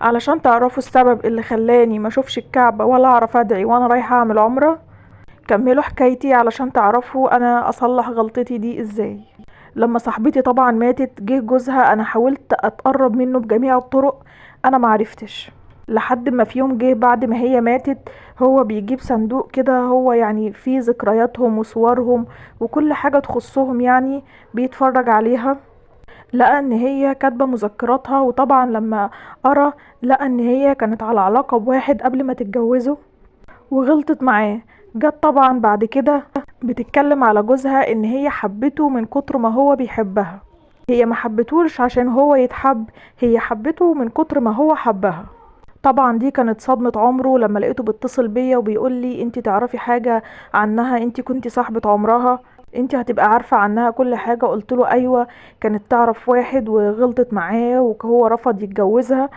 علشان تعرفوا السبب اللي خلاني ما اشوفش الكعبة ولا اعرف ادعي وانا رايحة اعمل عمرة. كملوا حكايتي علشان تعرفوا انا اصلح غلطتي دي ازاي. لما صاحبتي طبعا ماتت جه جوزها، انا حاولت اتقرب منه بجميع الطرق، انا معرفتش، لحد ما في يوم جه بعد ما هي ماتت هو بيجيب صندوق كده هو يعني فيه ذكرياتهم وصورهم وكل حاجة تخصهم، يعني بيتفرج عليها، لقى ان هي كاتبة مذكراتها. وطبعا لما قرا لقى ان هي كانت على علاقة بواحد قبل ما تتجوزه وغلطت معاه. جت طبعا بعد كده بتتكلم على جوزها ان هي حبته من كتر ما هو بيحبها، هي ما حبتوش عشان هو يتحب، هي حبته من كتر ما هو حبها. طبعا دي كانت صدمة عمره لما لقيته بيتصل بيا وبيقول لي انتي تعرفي حاجة عنها، انتي كنتي صاحبة عمرها، انتي هتبقى عارفة عنها كل حاجة. قلت له ايوه، كانت تعرف واحد وغلطت معاه وهو رفض يتجوزها.